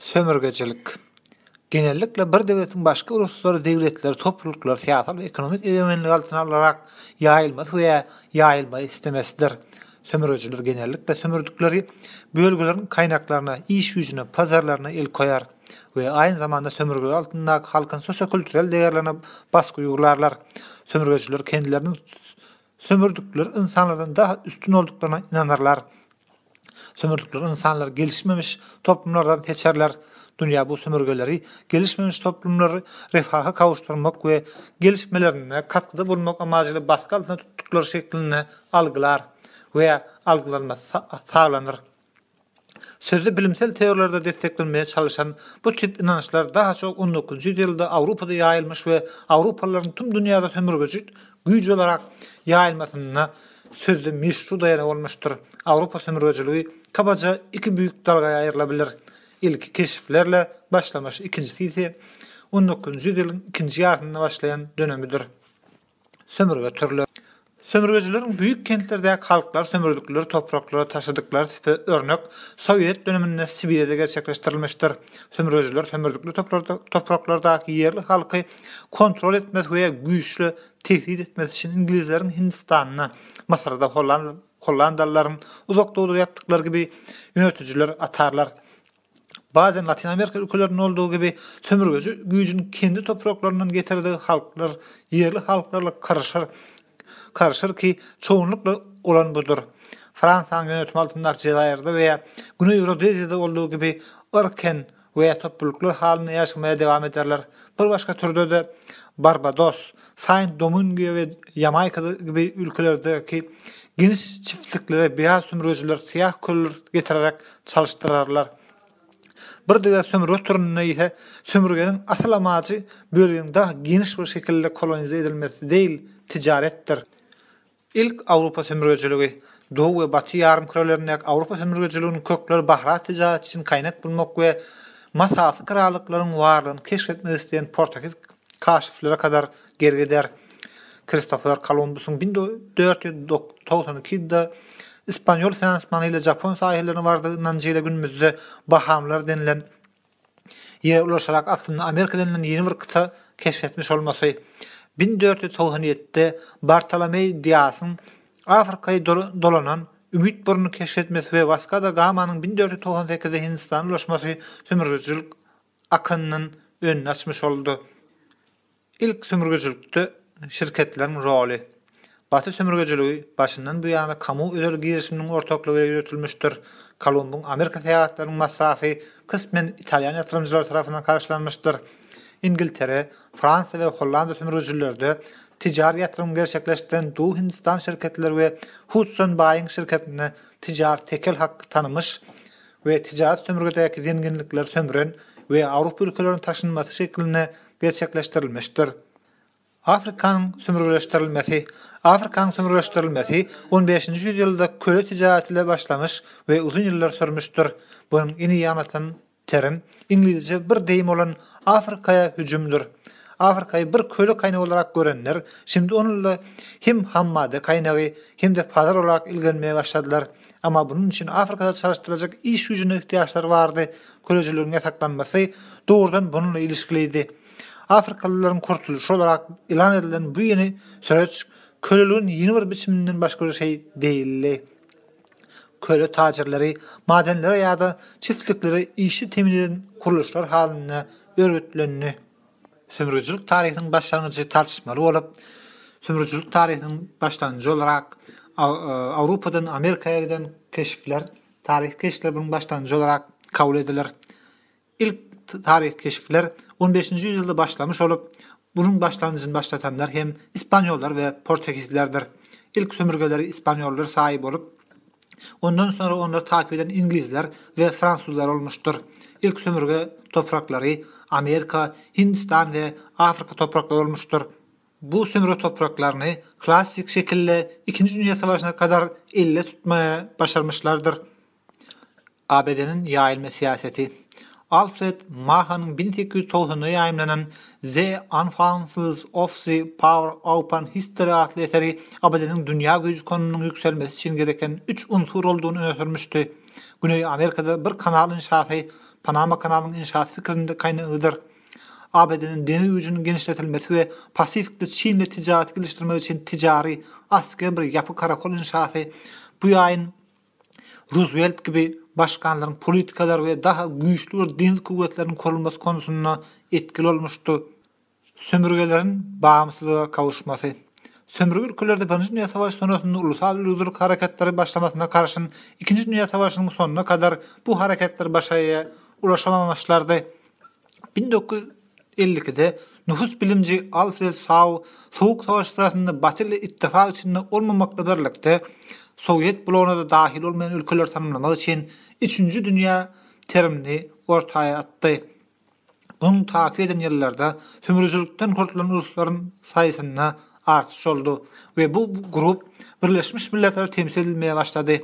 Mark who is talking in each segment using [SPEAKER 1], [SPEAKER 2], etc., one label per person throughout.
[SPEAKER 1] Sömürgecilik. Genellikle bir döwletiň başga uluslary, döwletleri, toplulyklary syýasal we ekonomik egemenligi altyna alarak ýaýylmasy we ýaýylmagy islemesidir. Sömürgejiler genellikle sömürdikleri bölgeleriň kaýnaklaryna, iş güýjüne, pazarlaryna el koýar we aýny zamanda sömürgeler altyndaky halkyň sosiokulturel degerlerine basgy uýgularlar. Sömürgejiler kendileriniň sömürdikleri ynsanlardan daha üstün bolduklaryna ynanarlar. Sömürdikleri ynsanlar gelişmemiş toplumlardan seçerler. Dünýä bu sömürgeleri gelişmemiş toplumlary refaha kawuşdyrmak we gelişmelerine katgyda bolmak amajyly basgy altynda tutduklary şeklinde algylar we algylanmasy saglanir. Sözde bilimsel teoriýalarda desseklenmeye çalyşan bu tip ynançlar daha çok on dokuzynjy ýüzýylda Awrupada ýaýylmyş we awrupalylaryň tüm dünýäde sömürgeji güýç olarak ýaýylmasynda sözde meşru daýana bolmuşdyr. Awrupa sömürgejiligi kabaja iki büýük dalgaya aýryla bilir. Ilki keşiflerle başlamyş, ikinjisi ise on dokuzynjy ýüzýylyň ikinji ýarysynda başlaýan dönemidir. Sömürge türleri. Sömürgejileriň büýük kentlerdäki halklary sömürdikleri topraklara taşydyklary tipe örnek Sowet döneminde Sibirýede gerçekleşdirilmişdir. Sömürgejiler sömürdikli topraklardaky ýerli halky kontrol etmesi we güýçli tehdit etmesi üçin iňlisleriň Hindistanda, Mysyrda hollandalylaryň Uzak Dogda ýapdyklary gibi ýönetijiler atarlar. Bazen Latyn Amerika ülkelerinde boldugy gibi sömürgeji güýjüň kendi topraklaryndan getirdigi halklar ýerli halklarla karyşar karyşyr ki, çoğunlukla olan budur. Fransiýanyň ýönetimi altyndaky Jezaýyrda we Güneý Rodeziýada boldugy gibi yrken we toplulyklar halynda ýaşamaya dewam ederler. Bir başga türde-de Barbados, Saint-Domingue we Ýamaýka gibi ülkelerdeki geniş çiftliklere beýaz sömürgejiler syýah köller getirerek çalyşdyrarlar. Bir diger sömürge türünde ise sömürgeniň asyl amajy bölgeniň daha geniş bir şekilde kolonize edilmesi değil, tijaretdir. Ilk Awrupa sömürgejiligi. Doğu we Baty ýarym kürelerindäki Awrupa sömürgejiliginiň kökleri bahrat tijareti üçin kaýnak bulmak we masalsy krallyklaryň barlygyny keşf etmek isleýän portekiz kaşiflere kadar geri gider. Kristofer Kolumbusyň 1492 ýylda ispanýol finansmany ile Japon sahillerine bardygy ynanjy ile günümizde Bahamlar denilen Ýere ulaşarak aslynda Amerika denilen ýeni bir kyta keşf etmiş bolmasy. 1497-de Bartolomeý Diasyň Afrikaýy dolanan Ümit burnuny keşf etmesi we Wasko da Gamanyň 1498-de Hindistana ulaşmasy sömürgejilik akynynyň önüni açmyş boldy. Ilk sömürgejilikde şirketleriň roly. Baty sömürgejiligi başyndan bu ýana Kamu özel girişiminiň ortaklygy ile ýöretilmişdir. Kolumbyň Amerika syýahatlarynyň masrafy kysmen italýan ýatyrymjylary tarapyndan karşylanmyşdyr. Ingiltere, Fransiýa we Hollandiýa sömürgejilerde tijary ýatyrym gerçekleşdiren Doğu Hindistan şirketleri we Hudson Baýyň şirketinde tijary tekel haky tanymyş we tijaret sömürgedäki zenginlikleri sömüren we Awrupa ülkelerine taşynmasy şeklinde gerçekleşdirilmişdir. Afrikanyň sömürgeleşdirilmesi Afrikanyň sömürgeleşdirilmesi on beşinji ýüzýylda köle tijareti ile başlamyş we uzyn ýyllar sürmüşdir. Bunuň iň iyi aňlatan terim, iňlizçe bir deyim bolan Afrikaya hüjümdir. Afrikayy bir köle kaýnagy olarak görenler, şimdi onunla hem hammade kaýnagy, hem-de pazar olarak ilgilenmeye başladylar. Amma bunuň üçin Afrikada çalyşdyrylajak iş güýjüne ihtiýaçlary bardy. Köleçiligiň ýasaklanmasy dogrudan bununla ilişgilidi. Afrikalylaryň kurtulyşy olarak ýlan edilen bu ýeni süreç köleligiň ýeni bir biçiminden başga bir şey değildi. Köle tajirleri madenlere ýa-da çiftliklere işçi temin eden kuruluşlar halynda örgütlendi. Sömürgeçilik taryhynyň başlangyjy tartyşmaly bolup, sömürgeçilik taryhynyň başlangyjy olarak Awrupadan Amerikaya giden keşifler, taryhy keşifler bunuň başlangyjy olarak kabul edilir. Ilk taryhy keşifler on beşinji ýüzýylda başlamyş bolup, bunuň başlangyjyny başlatanlar hem ispanýollar we portekizlerdir. Ilk sömürgeleri ispanýollar saýy bolup, ondan soňra onlary takyp eden iňlisler we fransuzlar bolmuşdyr. Ilk sömürge topraklary Amerika, Hindistan we Afrika topraklary bolmuşdyr. Bu sömürge topraklaryny klassyk şekilde Ikinji dünýä savaşyna kadar elde tutmaya başarmyşlardyr. ABŞ-nyň ýaýylma syýasaty. Alfred Mahanyň 1890-da ýaýymlanan The Unfounds of the Power Open History atly eseri ABŞ-nyň dünýä güýji konumynyň ýükselmesi üçin gereken üç unsur boldugyny öňe sürmüşdi, Güneý Amerikada bir kanal inşasy. Panama kanalynyň inşasy fikrinde kaýnagydyr. ABŞ-nyň deňiz güýjüniň genişletilmesi we Pasifikde Çin bilen tijaraty gelişdirmek üçin tijary, asker bir ýapyk karakol inşasy bu ýaýyn Ruzwelt gibi başkanlaryň politikalary we daha güýçli bir deňiz kuwwetleriniň kurulmasy konusynda etkili bolmuşdy. Sömürgeleriň bagymsyzlyga kawuşmasy. Sömürge ülkelerde Birinji dünýä savaşy sonrasynda ulusal özgürlik hareketleri başlamasyna garşyn Ikinji dünýä savaşynyň sonuna kadar bu hareketler başaýa ulaşamamaşlardy. 1952-de nufus bilimci Alfred Sau Sowuk savaş syrasynda Baty ile ittifak içinde olmamakla birlikde Sowet blogyna-da dahil olmaýan ülkeleri tanymlamak üçin Üçünji dünýä terimini ortaýa atdy. Munuň takyk eden ýyllarda sömürüjilikden kurtulan uluslaryň saýysynda artyş boldy we bu grup Birleşmiş Milletlerde temsil edilmeye başlady.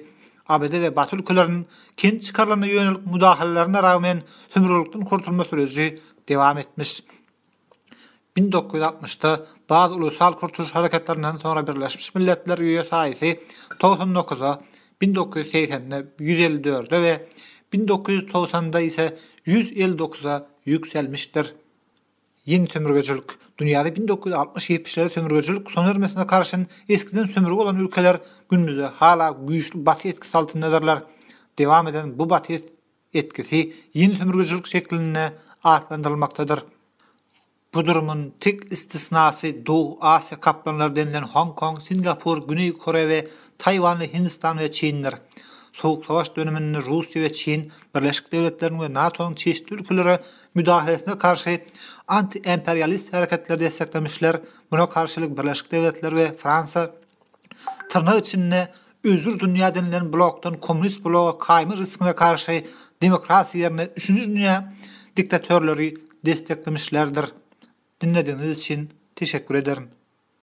[SPEAKER 1] ABD we Baty ülkeleriniň kendi çykarlaryna ýönelik mudahalelerine ragmen sömürüjilikden kurtulma süreci dewam etmiş. 1960-da bazı ulusal kurtulyş hareketlerinden soňra Birleşmiş Milletler üye saýysy 99-a, 1980-de 154-e we 1990-da ise 159-a ýükselmişdir. Ýeni sömürgeçilik. Dünýäde 1960-ýetmişlerde sömürgeçilik sona ermesine garşyn eskiden sömürge bolan ülkeler günümizde hala güýçli baty etkisi altyndadyrlar. Dewam eden bu baty etkisi ýeni sömürgeçilik şeklinde atlandyrylmaktadyr. Bu durumyň tek istisnasy Doğu Asiýa kaplanlary denilen Hong Kong, Singapur, Güneý Koreýa we Taýwanly Hindistan we Çindir. Sowuk savaş döneminde Russiýa we Çin Birleşik Döwletleriň we NATO-nyň çeşitli ülkelere müdahalesine garşy anti-imperialist hereketleri desteklemişler, buna garşylyk Birleşik Döwletler we Fransiýa tyrnak içinde özür dünýä denilen blokdan kommunist bloga kaýma riskine garşy demokratiýa ýerine üçünji dünýä diktatörleri desteklemişlerdir. Dinledigiňiz üçin teşekkür ederin.